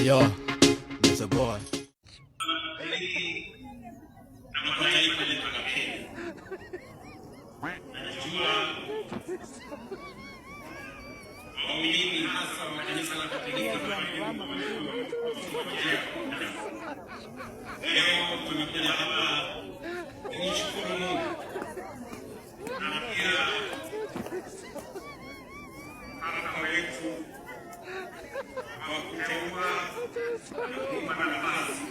Yo, it's a boy. Na kwa taifa letu la Kenya. Najua waumini hasa wa kanisa la Katoliki. Leo tumekuja hapa kumshukuru Mungu na pia Papa wetu kwa kuteua na kumpa nafasi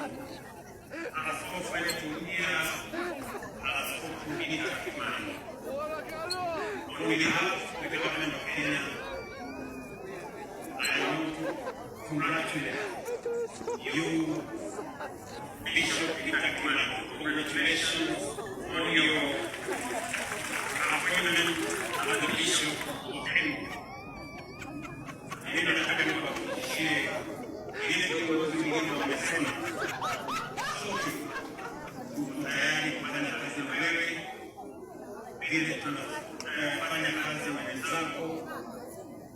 askofu wetu mpya, Askofu Peter Kimani. On behalf of the government of Kenya, I want to congratulate you, Bishop Peter Kimani. Congratulations on your appointment as the Bishop of Embu. Mimi nataka nikuhakikishie vile viongozi wengine wamesema, sote tuko tayari kufanya kazi na wewe vile tunafanya kazi na wenzako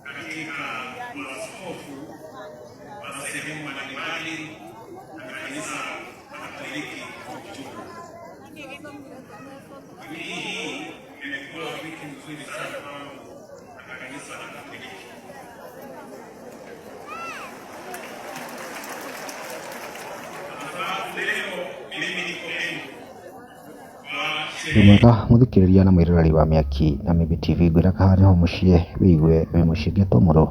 katika maaskofu wa sehemu mbalimbali na kanisa Katoliki kwa ujumla. Wiki hii imekuwa wiki nzuri sana kwangu na kanisa la Katoliki, kwa sababu leo mimi niko Embu kwa Wĩ sherehe mwega mũthikĩrĩria na mwĩroreri wa Mĩaki na Mĩmbi TV, ngwĩra kaha nĩho mũciĩ wĩigue wĩ mũciĩ ngetwo Mũrũ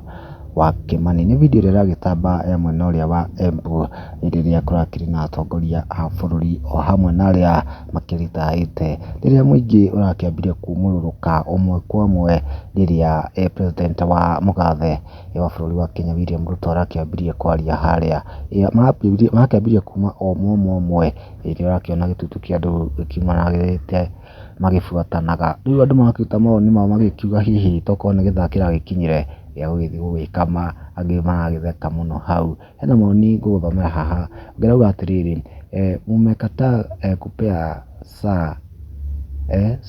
wa Kĩmani. Nĩ video ĩrĩa ĩragĩtamba ya mwena ũrĩa wa Embu rĩrĩa kũrakĩrĩ na atongoria a bũrũri o hamwe na arĩa makĩritaĩte, rĩrĩa mũingĩ ũrakĩambirie kumũrũrũka ũmwe kwa ũmwe rĩrĩa president wa mũgathe wa bũrũri wa Kenya William Ruto arakĩambirie kwaria harĩa, marakĩambirie kuma o ũmwe ũmwe ũmwe rĩrĩa ũrakĩona gĩtutu kĩa andũ gĩkiumanagĩrĩte magĩbuatanaga. Rĩu andũ marakĩruta mawoni mao magĩkiuga hihi tokorwo nĩ gĩthaa kĩragĩkinyire gĩa gũgĩthiĩ gũgĩkama, angĩ maragĩtheka mũno hau. Hena mawoni ngũgũthomera haha, ũngĩ arauga atĩrĩrĩ, "Mumekataa kupea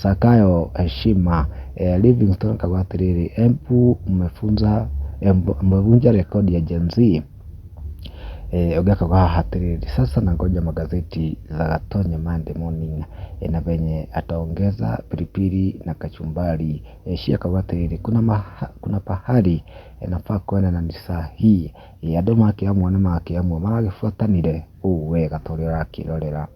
Zakayo heshima." Livingstone akauga atĩrĩrĩ, "Embu mmevunja rekodi ya Gen Z." Ũngĩ akauga haha atĩrĩrĩ, "Sasa nangoja magazeti za Gatonye Monday morning na venye ataongeza pilipili na kachumbari." Shia akauga atĩrĩrĩ, "Kuna pahali nafaa kwenda na ni saa hii." Andũ makĩamua nĩ makĩamua, maragĩbuatanire ũũ wega ta ũrĩa ũrakĩrorera.